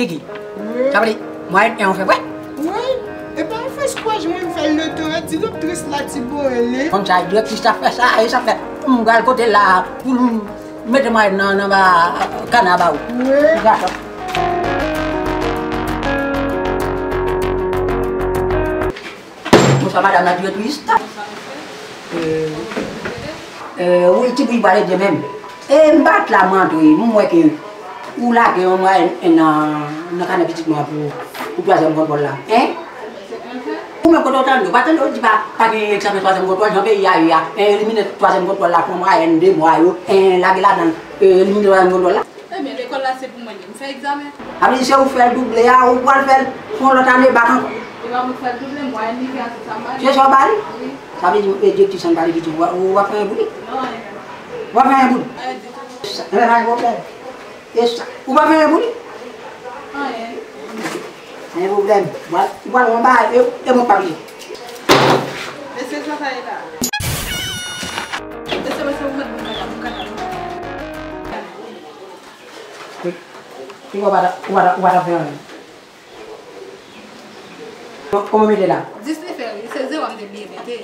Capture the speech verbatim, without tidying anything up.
Kiki. Wi. Sa vle di, mwayèn en an fè vre? Wi. E pa yon fos kwaj mwen fè l letan, direktris la ti boele. Konn sa, direktris la fè sa, e sa fè. M pral kote la, pou nou mete mwayèn nan, nan ba, kana ba ou. Wi. Dakò. Bonswa, madanm la direktris. Euh, euh, wi, ti bri pale byen menm. E m pa t la, m antre, m wè ke ou lage yon mwayèn en nan, nan kanè pitit mwen an pou, pou twazyèm kontwòl la. Hein? Ou menm kote w tande, ou pa tande yo di pa, pa gen egzamen twazyèm kontwòl, jan peyi a ye a. Hein, elimine twazyèm kontwòl la, fè mwayèn de mwa yo, hein, lage ladan l, euh, elimine twazyèm kontwòl la. Ebyen, lekòl la se pou mwen li. M fè egzamen. Sa vle di se ou fè l double a, ou pral fè l pou yon lòt ane bak ankò. E pa mwen k fè l double, mwayèn li fè a se sa m ba li. Se sa w ba li? Wi. Sa vle di, e, direktris an pale piti, ou, ou pa fè anyen pou li? Non, anyen menm. Ou pa fè anyen pou li? Anyen ditou. Sa, e pa gen pwoblèm. E sa, ou pa fè anyen pou li? Anyen. Anyen pwoblèm. Ou pral, ou pral wè yon bagay, e, e mwen k pa bliye. Mesye, sa sa ye la? Mesye, mesye, ou mèt boukada, boukada, boukada. Wi. Wi, ou pa ta, ou pa ta, ou pa ta fè anyen. Kò-, kòman mete la? Dis li fè wi, se zewo m te bliye mete.